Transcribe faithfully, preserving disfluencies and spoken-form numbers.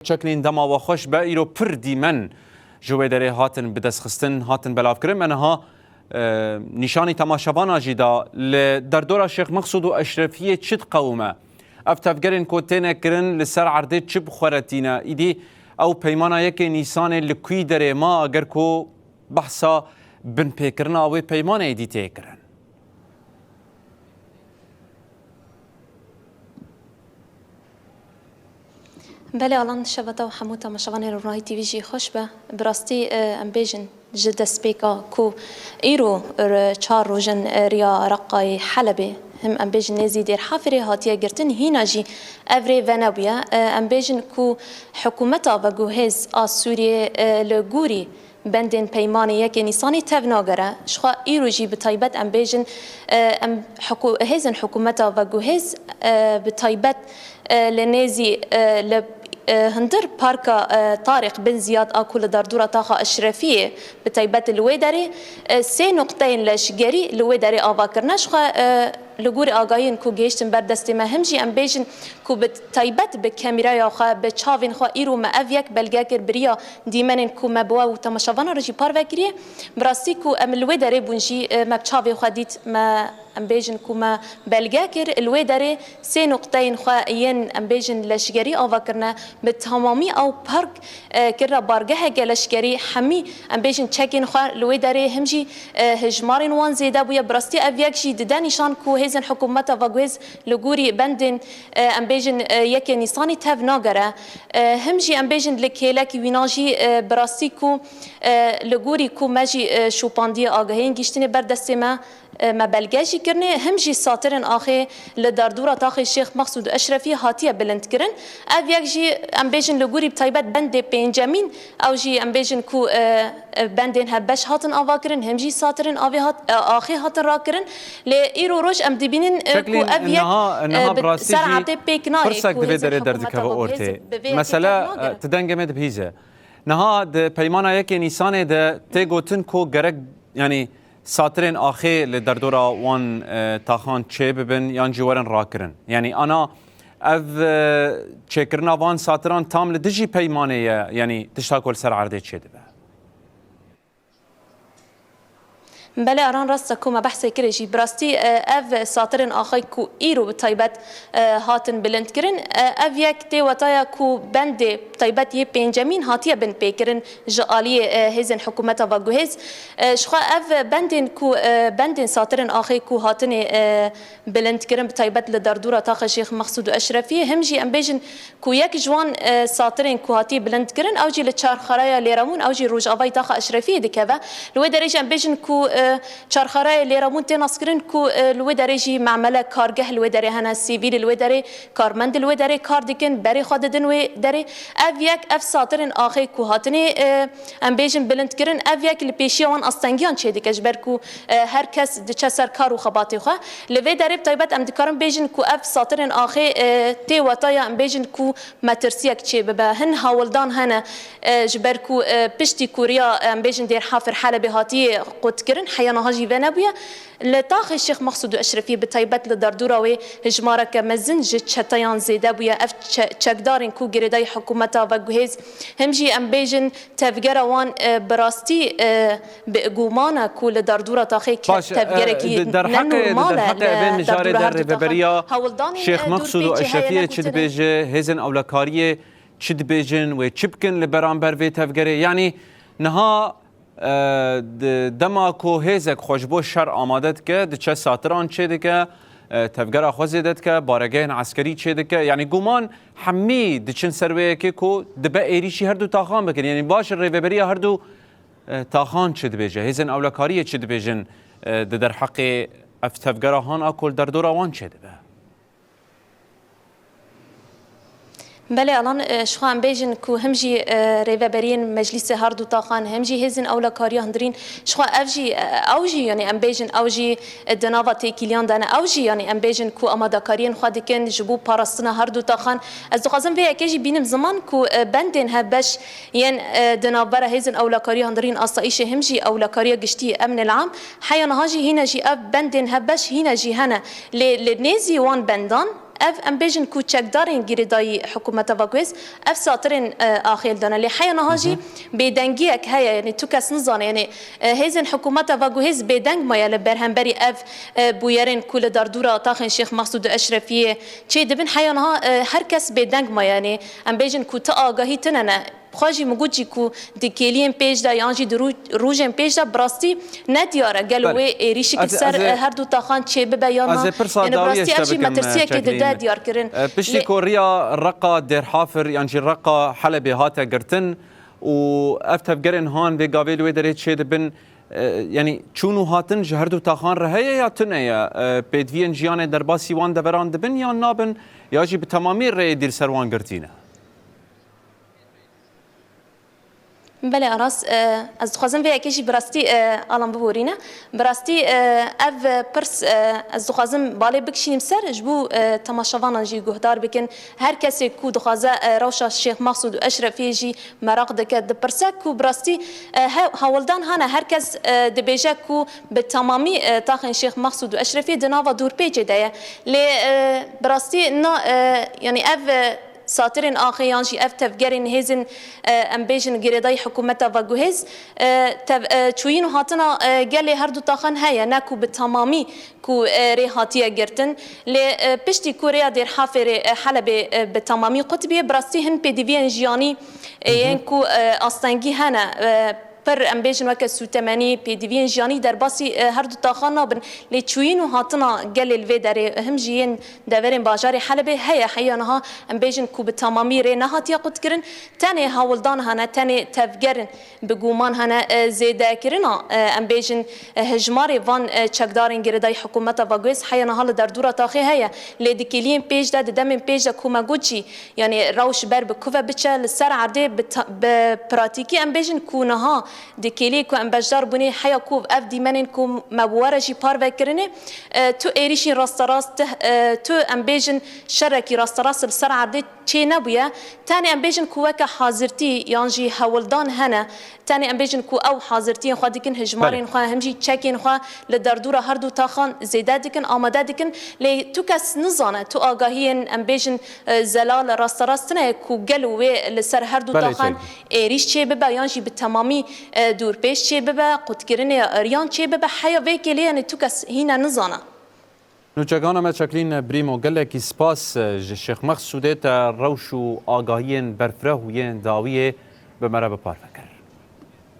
Çekinên dema we xweş be, îro pir dîmen ji wê derê hatin bidestxistin, hatin belavkirin. Me niha, e, nîşanî temaşevana jî da li derdora Şêx Mexsûd û Eşrefiyê çi diqewime? Ev tevgerên ku têne kirin li ser erdê çi bi xwe re tîne? Îdî ew peymana yekê Nîsanê li kû derê ma, eger ku behsa binpêkirina wê peymanê êdî tê kirin? Belê Alan, şeva te û hemû temaşevanên Rûnahî T V jî xweş be. Bi rastî, e, em bêjin ji destpêka ku îro, e, çar roj in, e, riya Reqayê Helebê, him em bêjin nêzî Dêrhafirê hatiye girtin, hîna jî ev rê venebûye. E, em bêjin ku hikûmeta veguhêz a Sûriyê, e, li gorî bendên peymanê yekê Nîsanê tev nagere. Jixwe îro jî bi taybet em bêjin, e, em hikû-, hêzên hikûmeta veguhêz, e, bi taybet, e, li nêzî, e, li, e, hundir parka, e, Tarîq Bin Ziyad a ku li derdora taxa Eşrefiyê, bi taybet li wê derê, e, sê nuqteyên leşgerî li wê derê ava kirine. Jixwe, e, li gorî agahiyên ku gihiştin ber destê me, him jî em bêjin ku bi taybet bi kamîraya xwe, bi çavên xwe îro me ev yek belge kir bi riya dîmenên ku me bi we û temaşevanan re jî parve kiriye. Bi rastî ku em li wê derê bûn jî, e, me bi çavê xwe dît, me, em bêjin ku me belge kir. Li wê derê sê nuqteyên xwe yên, em bêjin, leşgerî ava kirine, bi temamî ew park, e, kirine bargeheke leşkerî. Hemî, em bêjin, çekên xwe li wê derê, him jî, e, hejmarên wan zêde bûye. Bi rastî ev yek jî dide nîşan ku hêzên hikûmeta veguhêz li gorî bendên, e, em bêjin, e, yekê Nîsanî tev nagere. E, him jî em bêjin li kêlekî wîna jî, e, bi rastî ku, e, li gorî ku me jî, e, şopandiye agahiyên gihiştinê ber destê me, e, me belge jî kirine, him jî satirên axê li derdora taxê Şêx Mexsûd Eşrefî hatiye bilindkirin. Ev yek jî em bêjin li gorî bi taybet bendê pêncemîn, ew jî em bêjin ku, e, e, bendên hevbeş hatin avakirin, him jî satirên avê hat-, e, axê hatin rakirin. Lê îro roj em dibînin, e, ku Şeklîn ev yek, niha, e, niha bi bi rastî ser jî erdê pêk nayê pirsek ku di vê hêzên derê hikûmeta derdikeve veguhêz ortê. Bi vê yekê Mesele, tev nagere. E, ti dengê me dibihîze. Niha di peymana yekê Nîsanê de tê gotin ku gerek, yanî, satirên axê li derdora wan, e, taxan çê bibin yan jî werin rakirin. Yanî ana ev, e, çêkirina van satiran tam li dijî peymanê ye, yanî tişta ku li ser erdê çêdibe. Belê Aran, rast e ku me behsê kirê jî. Bi rastî, e, ev satirên axê ku îro bi taybet, e, hatin bilindkirin, e, ev yek tê wetaya ku bendê taybet yê pêncemîn hatiye binpêkirin ji aliyê, e, hêzên hikûmeta veguhêz. E, jixwe ev bendên ku, e, bendên satirên axê ku hatine, e, bilindkirin, bi taybet li derdora taxa Şêx Mexsûd û Eşrefiyê, him jî em bêjin ku yek ji wan, e, satirên ku hatiye bilindkirin, ew jî li çarxaraya Lêremûn, ew jî rojavayê taxa Eşrefiyê dikeve. Li wê derê jî em bêjin ku, e, çarxaraya Lêremûn tê naskirin ku, e, li wê derê jî memele kargeh li wê derê hene, sivîl li wê derê, karmend li wê derê kar dikin, berê xwe didin wê derê. Ev yek, ev satirên axê ku hatine, e, em bêjin bilindkirin, ev yek li pêşiya wan astengiyan çêdike, ji ber ku, e, her kes diçe ser kar û xebatê xwe. Li vê derê bi taybet em dikarin bêjin ku ev satirên axê, e, tê wetaya em bêjin ku metirsiyek çêbibe. Hin hawldan hene, e, ji ber ku, e, piştî ku riya, em bêjin, Dêrhafir Helebê hatiye qutkirin, heya niha jî venebûye. Li taxê Şêx Mexsûd û Eşrefî bi taybet li derdora wê hijmareke mezin ji çeteyan zêde bûye. Ev çe-, çekdarên ku girêdayî hikûmeta veguhêz, him jî em bêjin tevgera wan, e, bi rastî, e, bi guman e ku li derdora taxê ke-, Baş, e, tevgerekî di derheqê, di nenormal e derheqê evê mijarê de derdora her du taxan. Rêveberiya Hewldanên, Şêx e, Mexsûd û dûrbêjî heye Eşrefiyê çi nebitine. Dibêje, hêzên ewlekariyê çi dibêjin, wê çi bikin li beramber vê tevgerê? Yanî niha, e, di dema ku hêzek xwe ji bo şer amade dike, diçe satiran çêdike, e, tevgera xwe zêde dike, baregehên eskerî çêdike. Yanî guman hemî diçin ser wê yekê ku dibe êrîşî her du taxan bikin. Yanî baş e, rêveberiya her du, e, taxan çi dibêje? Hêzên ewlekariyê çi dibêjin, e, di derheqê ev tevgera han a ku li derdora wan çêdibe? Belê Alan, e, ji xwe em bêjin ku him jî, e, rêveberiyên meclîsê her du taxan, him jî hêzên ewlekariya hundirîn, ji xwe ev jî, e, ew jî, yanî em bêjin, ew jî, e, di nava têkiliyan de ne, ew jî, yanî em bêjin ku amadakariyên xwe dikin ji bo parastina her du taxan. Ez dixwazim vê yekê jî bînim ziman ku, e, bendên hevbeş yên, e, di navbera hêzên ewlekariya hundirîn, asayîşê, him jî ewlekariya giştî, emnê li am, heya niha jî hîne jî ev bendên hevbeş hîne jî hene. Lê li nêzî wan bendan, Ev, em bêjin ku çekdarên girêdayî hikûmeta Vaguhêz ev satirên, e, axê li dane. Lê heya niha jî bêdengiyek heye, yanî tu kes nizane, yanî, e, hêzên hikûmeta Vaguhêz bêdeng maye li berhemberî ev, e, bûyerên ku li derdora taxên Şêx Mexsûd û Eşrefiyê çêdibin. Heya niha, e, her kes bêdeng maye, yanî em bêjin ku ti agahî tune ne. Xwe jî min got jî ku di kêliyên pêş de yan jî di rû-, rojên pêş de bi rastî ne diyar e gelo Belê. wê êrîşik Ez, ser, ez ê, e, her du taxan çêbibe yan ez na. ê pirsa Yanî bi dawiyê rastî ji ev te jî bikim, e, metirsiyekê Çeklîn. dide diyarkirin. E, piştî Lê ku riya Reqa Dêrhafir yan jî Reqa Helebê hate girtin û ev tevgerên han vê gavê li wê derê çêdibin, e, yanî çûn û hatin ji her du taxan re heye ya tune ye? E, pêdiviyên jiyanê derbasî wan deveran dibin yan nabin ya jî bi temamî rêyê dî li ser wan girtî ne? Belê Aras, e, ez dixwazim vê yekê jî bi rastî, e, Alan biborîne. Bi rastî, e, ev pirs, e, ez dixwazim balê bikişînim ser ji bo, e, temaşevanan jî guhdar bikin. Her kesê ku dixwaze, e, rewşa Şêx Maqsûd û Eşrefiyê jî meraq dike, dipirse ku bi rastî, e, he-, hewldan hane her kes, e, dibêje ku bi temamî, e, taxên Şêx Maqsûd û Eşrefiyê di nava dûrpêçê de ye. Lê, e, bi rastî na, e, yanî ev, e, satirên axê yan jî ev tevgerên hêzên, e, em bêjin girêdayî hikûmeta veguhêz, e, tev-, e, çûyîn û hatina, e, gelê her du taxan heye, ne ku bi temamî ku, e, rê hatiye girtin. Lê, e, piştî ku rêya Dêrhafê rê, e, Helebê, e, bi temamî qut bûye, bi rastî hin pêdiviyên jiyanî, e, Hı hı. yên ku, e, astengî hene, e, pir, em bêjin weke sûtemenî, pêdiviyên jiyanî derbasî, e, her du taxan nabin. Lê çûyîn û hatina gelê li vê derê, him jî yên deverên bajarê Helebê heye. Heya niha em bêjin ku bi temamî rê nehatiye qutkirin. Tenê hewldan hene, tenê tevgerin bi guman hene, e, zêdekirina, e, em bêjin, e, hejmarê van, e, çekdarên girêdayî hikûmeta veguhêz heya niha li derdora taxê heye. Lê di kêliyên pêş de, di demên pêş de ku me got jî, yanî rewş ber bi ku ve biçe, li ser erdê bi ta-, bi pratîkî em bêjin ku niha di kêliyê ku em beşdar bûnê heya ku ev dîmenên ku me bi we re jî parve kirinê, e, tu êrîşî rasterast, tu, e, tu em bêjin şerekî rasterast li ser erdê çê nebûye. Tenê em bêjin ku weke hazirtî yan jî hewldan hene. Tenê em bêjin ku ew hazirtiyên xwe dikin, hijmarên Belê. xwe, him jî çekên xwe li derdora her du taxan zêde dikin, amade dikin. Lê tu kes nizane, tu agahiyên em bêjin, e, zelal, rasterast tune ye ku gelo wê li ser her du Belê, taxan Çelikî. êrîş çê bibe yan jî bi temamî, e, dûrpêç çê bibe, qutkirinê riyan çê bibe. Heya vê kêlê, yanî tu kes hîne nizane. Nûçegana me Çeklîn Brîmo, gelekî spas ji Şêx Mexsûdê te rewş û agahiyên berfireh û yên dawiyê bi me re bi parve kir.